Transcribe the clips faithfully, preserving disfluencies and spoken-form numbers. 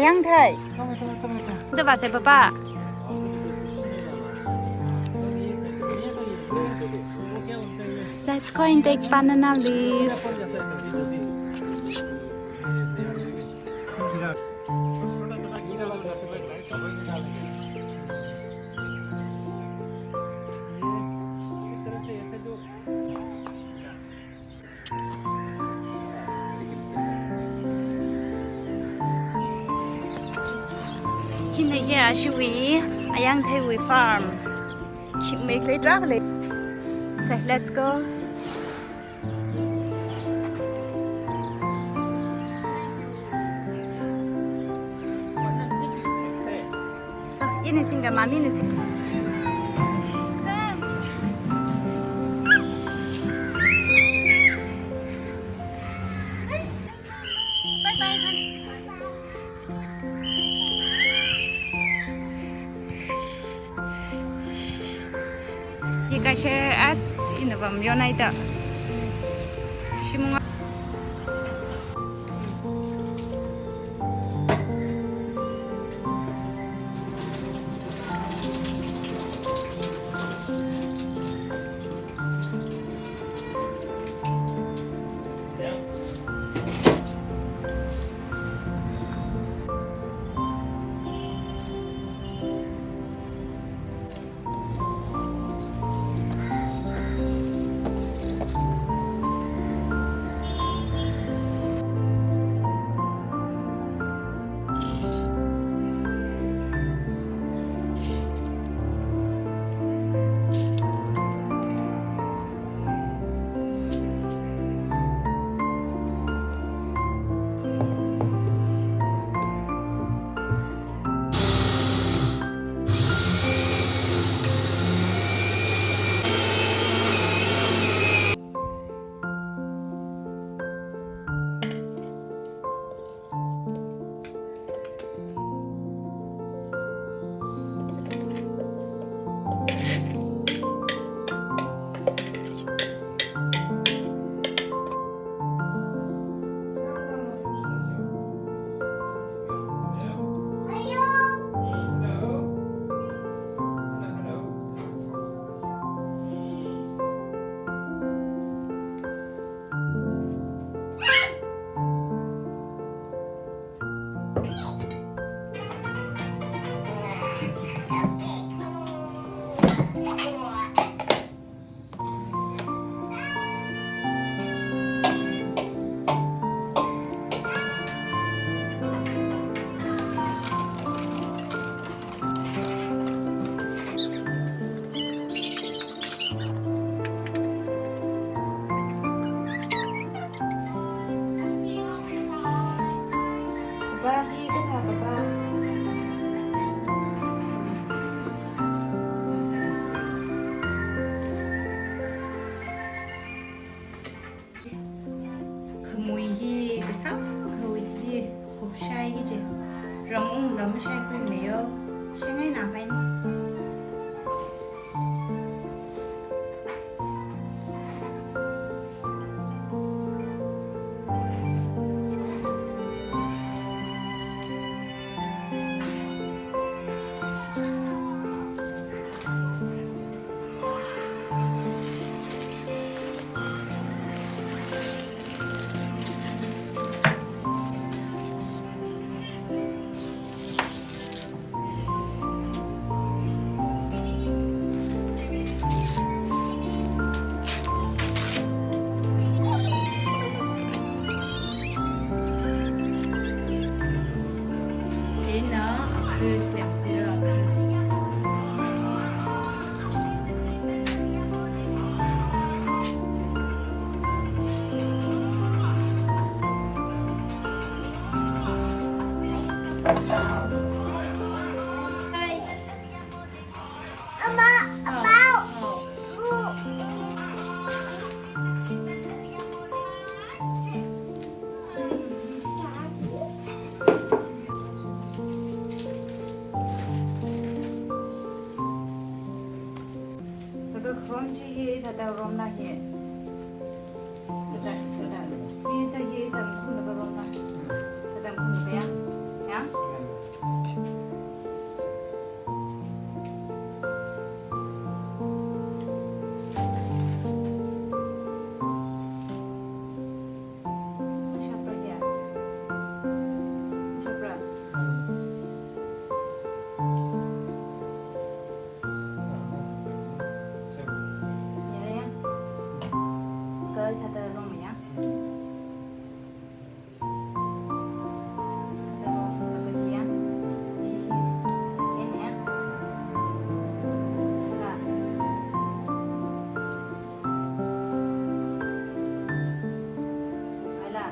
Yangthei. Nda vāsei, papa. Let's go and take banana leaf. Hina hi ashiwui, Ayangtheiwui farm. Khimei khalei tarākha lei. So, let's go. Ini singga mami ini sing. Bye bye, honey. Hi kaishe as ina pamyonhaida. Shimunga. Papa, hi kathā, papa. Khamui hi kasāngkhawui thili kupshai hi chi. Ramung lam shaikhuimei yo. Shangai na hai ni. Thāda kharom chi hi thāda romna hi. Thāda, thāda. Hi thā hi thāda khumna romna. Thāda khumna ya. Ya? Thāda rongmaya. Thāda rong, laga hi ya. Hi, hi. Hi ya. Sāla. Kala.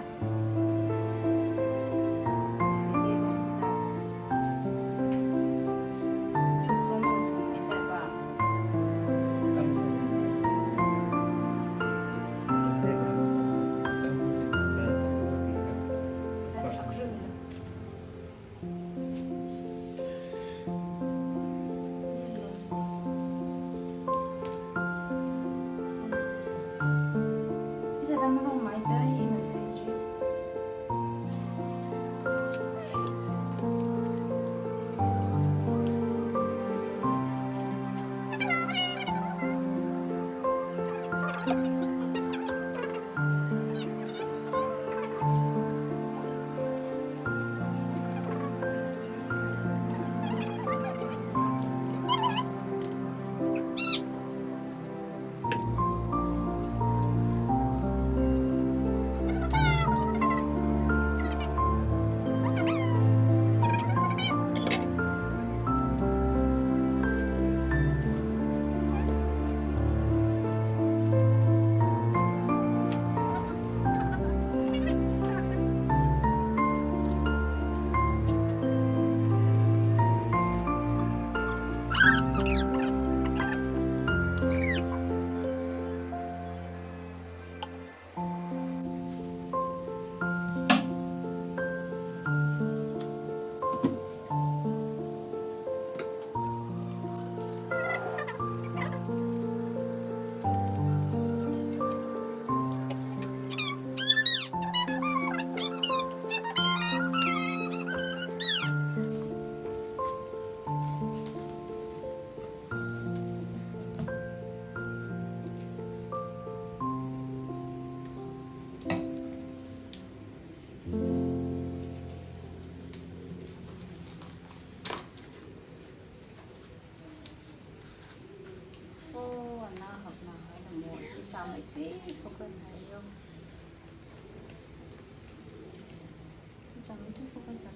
Oh, ana hapna hai na mo, ichāmei pi focus hai yo. Ichāmei tu focus hai.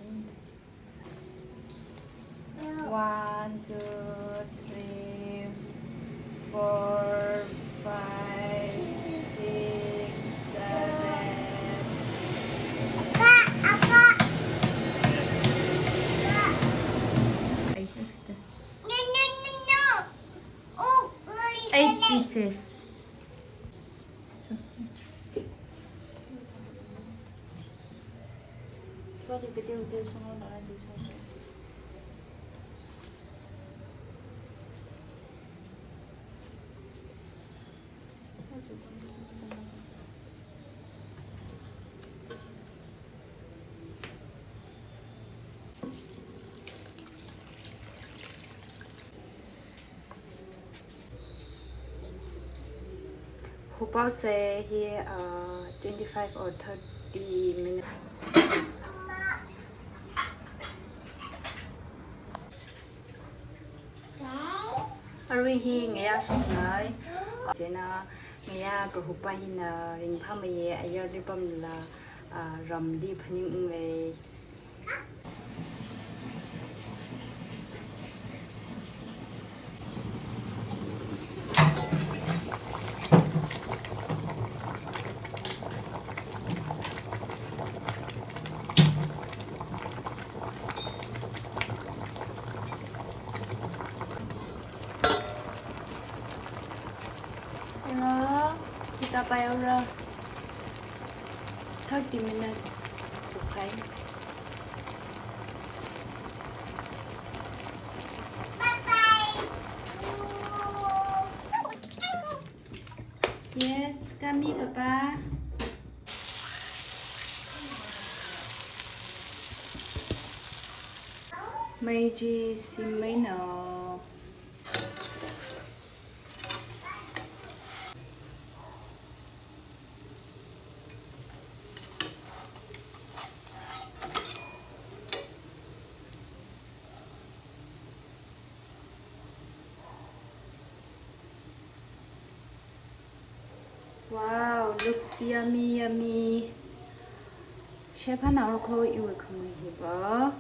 One, two, three, four, five, six, seven. Eight pieces. Hupao se hi, uh, twenty-five or thirty minutes. Arui hi ngayā shokngai. Chieina ngayā kahupa hina ringphāmeiya, ayarli pamla, ah, ramli phaningungai. Ora, kita pai ora. Thirty minutes bukhai. Yes, kami papa. Mei chi simmei no. Wow, looks yummy, yummy. Chef Hana ora kho iwui khamui hiva.